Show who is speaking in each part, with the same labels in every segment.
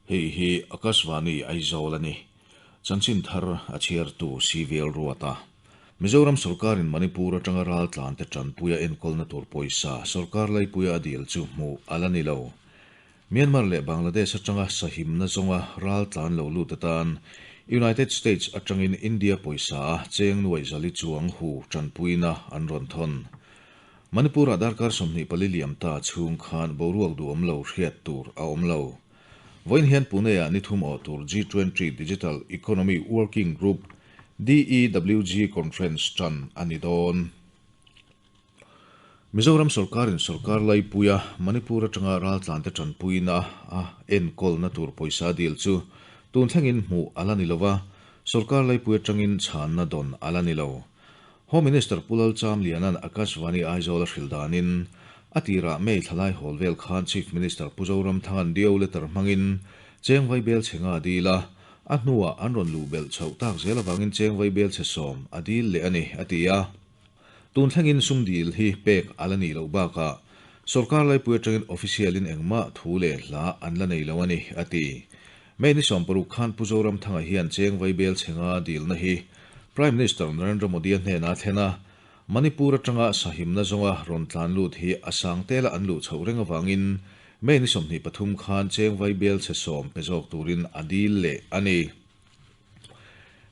Speaker 1: Hei hi Akashvani Aizawl a ni. Chanchin thar a chhiartu CVL Ruata. Mizoram sorkarin Manipur atanga raltlante tanpuia enkawlna tur pawisa sorkar laipuia a dil chu hmuh a la ni lo. Myanmar leh Bangladesh atanga sahimna zawnga raltlan lo lut atan United States atangin India pawisa a cheng nuaih zali chuang hu tanpuina an rawn thawn. Manipur-ah darkar 24 liam ta chhung khan boruak duhawm lo hriat tur a awm lo. Vawiin hian Pune-ah ni thum awh tur G20 Digital Economy Working Group, DEWG, Conference tan a ni dawn. Mizoram sorkarin sorkar laipuia Manipur atanga raltlante tanpuina a enkawlna tur pawisa dil chu tun thlengin hmuh a la ni lo va, sorkar laipui atangin chhanna dawn a la ni lo. Home Minister Pu Lalchamliana'n Akashvani Aizawl a hrilh danin, a tirah May thlalai hawl vel khan Chief Minister Pu Zoramthanga'n Dio letter hmangin cheng vaibel chhe nga a dil a, a hnuah an rawn luh belh chhoh tak zel avangin cheng vaibel chhe sawm a dil leh a ni, a ti a. Tun thlengin sum dil hi pek a la nih loh bakah sorkar laipui atangin official-in engmah thu leh hla an la nei lo a ni, a ti. May ni 60 khan Pu Zoramthanga hian cheng vaibel chhe nga dilna hi Prime Minister Narendra Modi-a hnenah a thlen a, Manipur atanga sahimna zawnga rawn tlan lut hi a sang tela an luh chhoh reng avangin May ni 23 khan cheng vaibel chhe sawm pe zawk turin a dil leh a ni.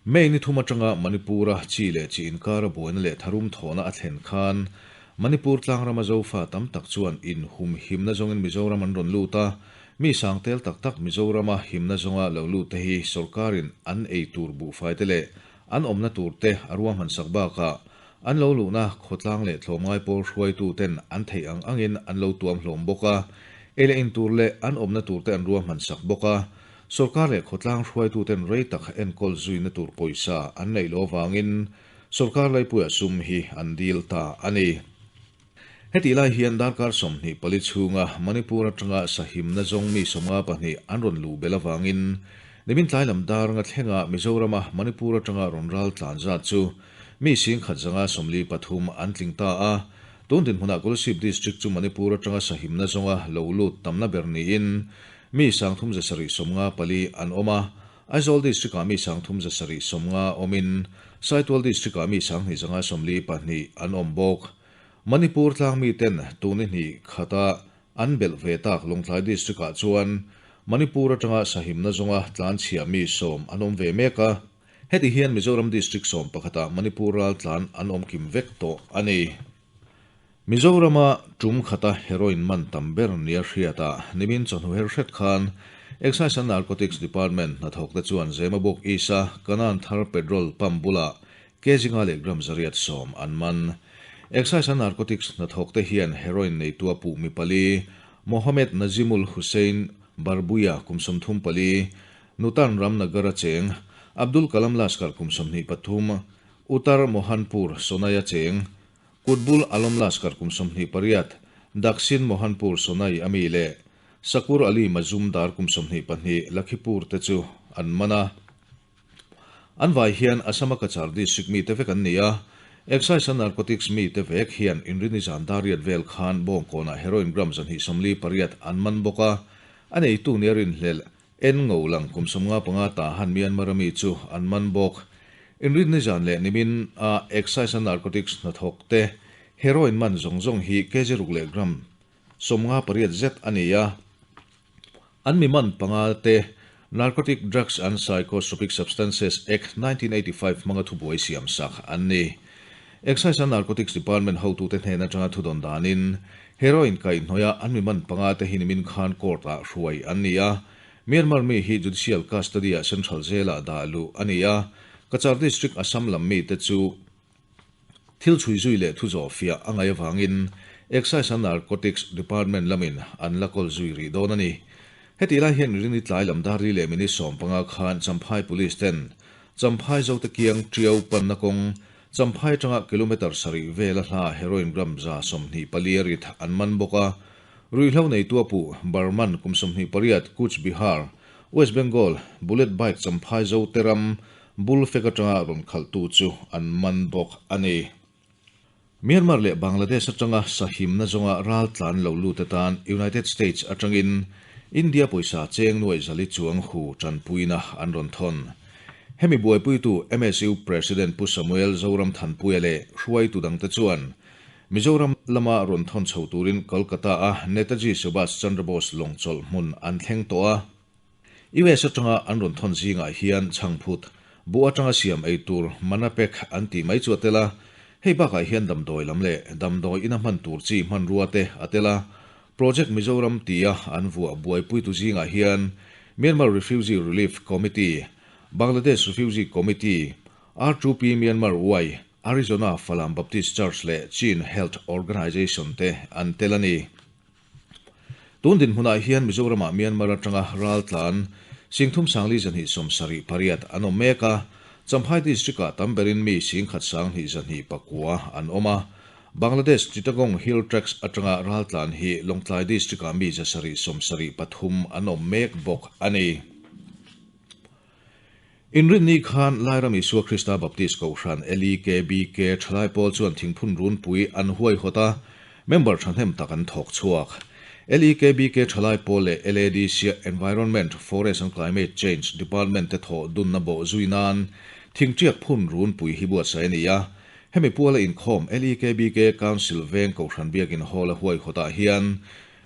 Speaker 1: May ni thum atanga Manipur-a chi leh chi inkara buaina leh tharum thawhna a thlen khan Manipur tlangrama Zofa tam tak chuan inhumhimna zawngin Mizoram an rawn lut a, mi sang tel tak tak Mizorama himna zawnga lo lut te hi sorkarin an ei tur buhfai te leh an awmna tur te a ruahman sak bakah an lo luhna khawtlang leh tlawmngai pawl hruaitu ten an theih ang angin an lo tuam hlawm bawk a, ei leh in tur leh an awmna tur te an ruahman sak bawk a. Sorkar leh khawtlang hruaituten rei tak enkawl zuina tur pawisa an neih loh avangin sorkar laipuia sum hi an dil ta a ni. Hetih lai hian darkar 24 chhunga Manipur atanga sahimna zawng mi 52 an rawn luh belh avangin nimin tlai lam dar nga thlenga Mizorama Manipur atanga rawn ral tlan zat chu mi 1143 an tling ta a. Tun dinhmunah Kolasib District chu Manipur atanga sahimna zawnga lo lut tamna ber niin Mi 3754 an awm a, Aizawl District-ah mi 3750 awmin, Saitual District-ah mi 2542 an awm bawk. Manipur tlang miten tuni hnih khata an belh ve tak Lawngtlai District-ah chuan Manipur atanga sahimna zawnga tlanchhia mi sawm an awm ve mek a. Heti hian Mizoram District sawm pakhatah Manipur raltlan an awm kim vek tawh a ni. Mizorama tum khata heroin man tam ber nia hriatah nimin chawhnu her hret khan Excise and Narcotics Department hnathawkte chuan Zemabawk East-a Kanan thar petrol pump bulah kg nga leh gram zariat sawm an man. Excise and Narcotics hnathawkte hian heroin neitua puh mi pali, Mohammed Nazimul Hussain Barbuia kum 34, Nutan Ramnagar-a cheng, Abdul Kalam Laskar kum 23, Uttar Mohanpur Sonai-a cheng, Kutbul Alom Laskar kum 28, Daksin Mohanpur Sonai a mi leh Sakur Ali Mazumdar kum 22 Lakhipur te chu an man a. An vai hian Assam-a Cachar District mite vek an ni a, Excise and Narcotics mite vek hian Inrini zan dariat vel khan Bawngkawnah heroin gram 248 an man bawk a, a neitu nia rinhlelh En ngo lang kum 55 ta han Myanmar a mi chu an man bawk. Inrinni zan leh nimin a Excise and Narcotics hnathawk te heroin man zawng zawng hi kg ruk leh gram 58 zet a ni a. An mi man panga te Narcotic Drugs and Psychotropic Substances Act 1985 hmanga thubuai siam sak an ni. Excise and Narcotics Department hotute hnen atanga thudawn danin heroin kaihhnawih an mi man panga te hi nimin khan court ah hruai an ni a. Myanmar mi hi judicial custody ah Central Jail ah dah luh a ni a. Cachar District Assam lam mi te chu thil chhui zui leh thu zawh fiah a ngaih avangin Excise and Narcotics Department lamin an la kawl zui rih dawn a ni. Hetih lai hian Rini tlai lam dar ri leh minute 15 khan Champhai Police ten Champhai Zote kiang Tiau panna kawng Champhai atanga kilometre sarih vela hla heroin gram 24 a rit an man bawk a. Ruihhlo neitu a puh Barman kum 28 Cooch Behar, West Bengal, Bullet bike Champhai Zote ram bul fek atanga rawn khalhtu chu an man bawk a ni. Myanmar leh Bangladesh atanga sahimna zawnga ral tlan lo lut atan United States atangin India pawisa cheng nuaih zali chuang hu tanpuina an rawn thawn. Hemi buaipuitu MSU President Pu Samuel Zoram Thanpuia leh hruaitu dangte chuan Mizoram lama rawn thawn chho turin Kolkata-a Netaji Subhas Chandra Bose lawng chawlh hmun an thleng tawh a. US atanga an rawn thawn zingah hian chhangphut, buh atanga siam ei tur manapek an tih mai chu a tel a, hei bakah hian damdawi lam leh damdawi ina hman tur chi hmanrua te a tel a. Project Mizoram tia an vuah buaipuitu zingah hian Myanmar Refugee Relief Committee, Bangladesh Refugee Committee, R2P Myanmar Y, Arizona Falam Baptist Church leh Chin Health Organization te an tel a ni. Tun dinhmunah hian Mizoramah Myanmar atanga raltlan Singthum Sangli zahnih 78 an awm mek a, Champhai District-ah tam berin mi Singkhat Sanghnih 209 an awm a, Bangladesh Chittagong Hill Tracts atanga raltlan hi Lawngtlai District-ah mi 773 an awm mek bawk a ni. Inrinni khan Lairam Isua Krista Baptist Kohhran, LEKBK, thalai pawl chuan thingphun runpui an huaihawt a, member thahnem tak an thawk chhuak. LEKBK thalai pawl leh LADC-a Environment, Forest and Climate Change Department te thawh dunna bawh zui nan thingtiak phun runpui hi buatsaih a ni a. Hemi puala inkhawm LEKBK Council veng Kohhran Biakin Hall-a huaihawtah hian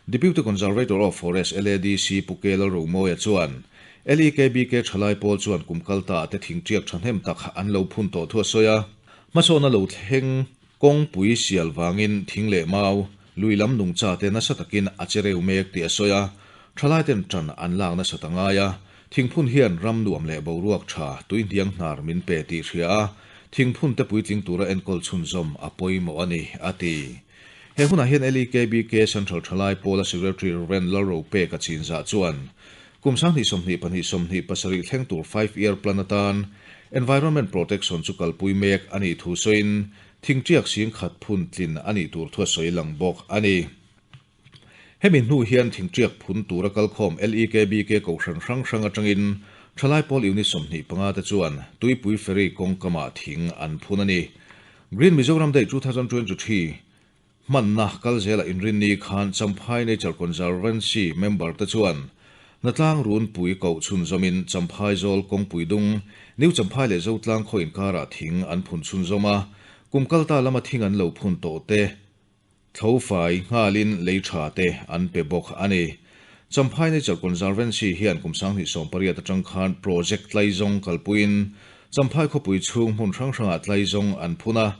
Speaker 1: Deputy Conservator of Forest LADC Pu K Lalromawia chuan LEKBK thalai pawl chuan kum kal ta te thingtiak thahnem tak an lo phun tawh thu a sawi a. Hmasawn a lo thleng kawngpui sial vangin thing leh mau, lui lam nungcha te nasa takin a che reu mek tih a sawi a. Thalai ten tan an lak nasa ta ngai a, thingphun hian ram nuam leh boruak tha tuihniang hnar min pe tih hria a, thingphun te puitling tura enkawl chhunzawm a pawimawh a ni, a ti. He hunah hian LEKBK Central Thalai Pawla Secretary Rev. Lalropeka Chinzah chuan kum 2024 27 thleng tur Five Year Plan atan Environment Protection chu kalpui mek a nih thu sawiin thingtiak 10,000 phun tlin a nih tur thu a sawi lang bawk a ni. Hemi hnu hian thingtiak phun tura kalkhawm LEKBK kohhran hrang hrang atangin Thalai Pawl Unit 25 te chuan Tuipui Ferry kawngkamah thing an phun a ni. Green Mizoram Day 2023 hmanna kalzela inrinni khan Champhai Nature Conservancy member te chuan Natlang runpui koh chhunzawmin Champhai Zawl kawngpui dung New Champhai leh Zotlang khaw inkarah thing an phun chhunzawm a, kum kalta lama thing an lo phun tawh te thlofai nghalin lei tha te an pe bawk a ni. Champhai Nature Conservancy hian kum 2018 atang khan project tlaizawng kalpuiin Champhai khawpui chhung hmun hrang hrangah tlaizawng an phun a,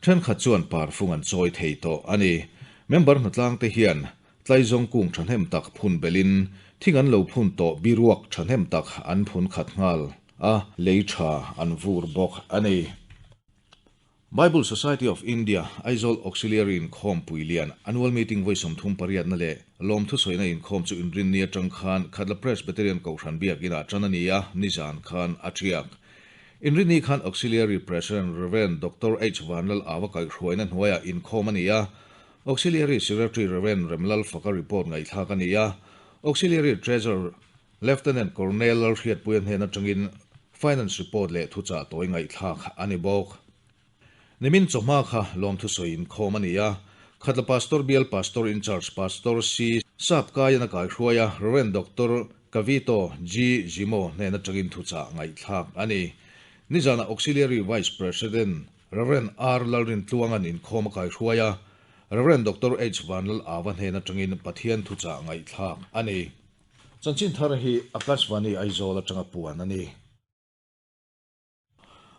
Speaker 1: thenkhat chuan parfung an chawi thei tawh a ni. Member hnatlang te hian tlaizawng kung thahnem tak phun belin thing an lo phun tawh biruak thahnem tak an phun khat nghal a, lei tha an vur bawk a ni. Bible Society of India, Aizawl Auxiliary inkhawm Puilian Annual Meeting vawi 38 na leh lawmthu sawiina inkhawm chu inrinni atang khan Khatla Presbyterian Kohhran Biakinah tan a ni a, nizan khan a thiak. Inrinni khan Auxiliary President Rev. Dr. H. Vanlal Awa kaihhruaina hnuaiah inkhawm a ni a, Auxiliary Secretary Rev. Remlal Faka report ngaihthlak a ni a, Auxiliary Treasurer Lieutenant Colonel Lalhriatpuia hnen atangin Finance report leh thuchah tawi ngaihthlak a ni bawk. Nimin chawhma kha lawmthu sawi inkhawm a ni a, Khatla Pastor Bial Pastor in Charge Pastor C. Sap Kaian a kaihruai a, Rev. Doctor Kavito G. Jimo hnen atangin thuchah ngaihthlak a ni. Nizanah Auxiliary Vice President Rev. R. Lalrintluangan inkhawm a kaihruai a, Rev. Doctor H. Vanlal Ava hnen atangin Pathian thuchah ngaihthlak a ni. Chanchin thar hi Akashvani Aizawl atanga puan a ni.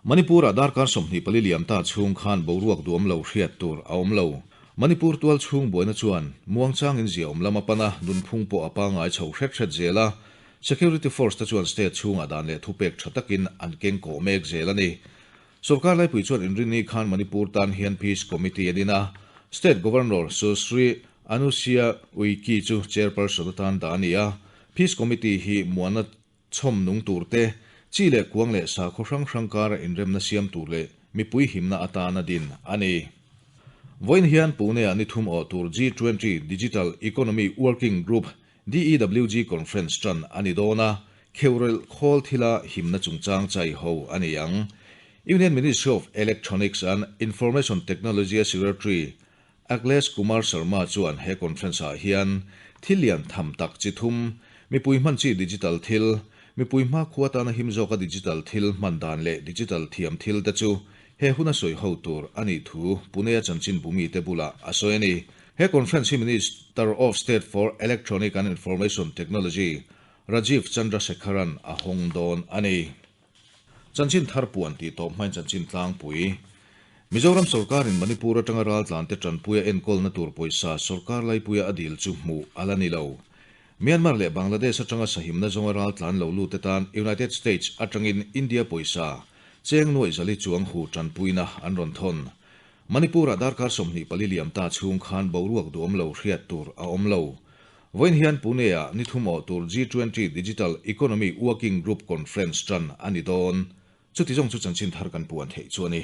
Speaker 1: Manipur-ah darkar 24 liam ta chhung khan boruak duam lo hriat tur a awm lo. Manipur tual chhung buaina chuan muangchangin zia awm lama pana nunphung pawh a pangai chho hret hret zel a. Security force te chuan state chhungah dan leh thupek tha takin an keng kawh mek zel a ni. Sorkar laipui chuan inrinni khan Manipur tan hian Peace Committee a din a, State Governor Sushri Anusuiya Uikey chu chairperson atan dah a ni a. Peace Committee hi muana chhawm nung tur te, chi leh kuang leh sakhaw hrang hrang kara inremna siam tur leh mipui himna atana din a ni. Vawiin hian Pune-ah ni thum awh tur G20 Digital Economy Working Group, DEWG, Conference tan a ni dawn a, kheurel khawl thila himna chungchang chai ho a ni ang. Union Ministry of Electronics and Information Technology-a Secretary Akhilesh Kumar Sharma chuan he conference-ah hian thil lian tham tak chi thum, Mipui hman chi digital thil, mipui hmakhua atana him zawka digital thil hman dan leh digital thiam thil te chu he huna sawi ho tur a nih thu Pune-a chanchinbu mite bulah a sawi a ni. He conference hi Minister of State for Electronic and Information Technology Rajeev Chandrasekharan a hawng dawn a ni. Chanchin thar puan tih tawp hmain chanchin tlangpui. Mizoram sorkarin Manipur atanga raltlante tanpuia enkawlna tur pawisa sorkar laipuia a dil chu hmuh a la ni lo. Myanmar leh Bangladesh atanga sahimna zawnga raltlan lo lute tan United States atangin India pawisa cheng nuaih zali chuang hu tanpuina an rawn thawn. Manipur-ah darkar 24 liam ta chhung khan boruak duhawm lo hriat tur a awm lo. Vawiin hian Pune-ah ni thum awh tur G20 Digital Economy Working Group Conference tan a ni dawn. Chuti zawng chu chanchin thar kan puan theih chu a ni.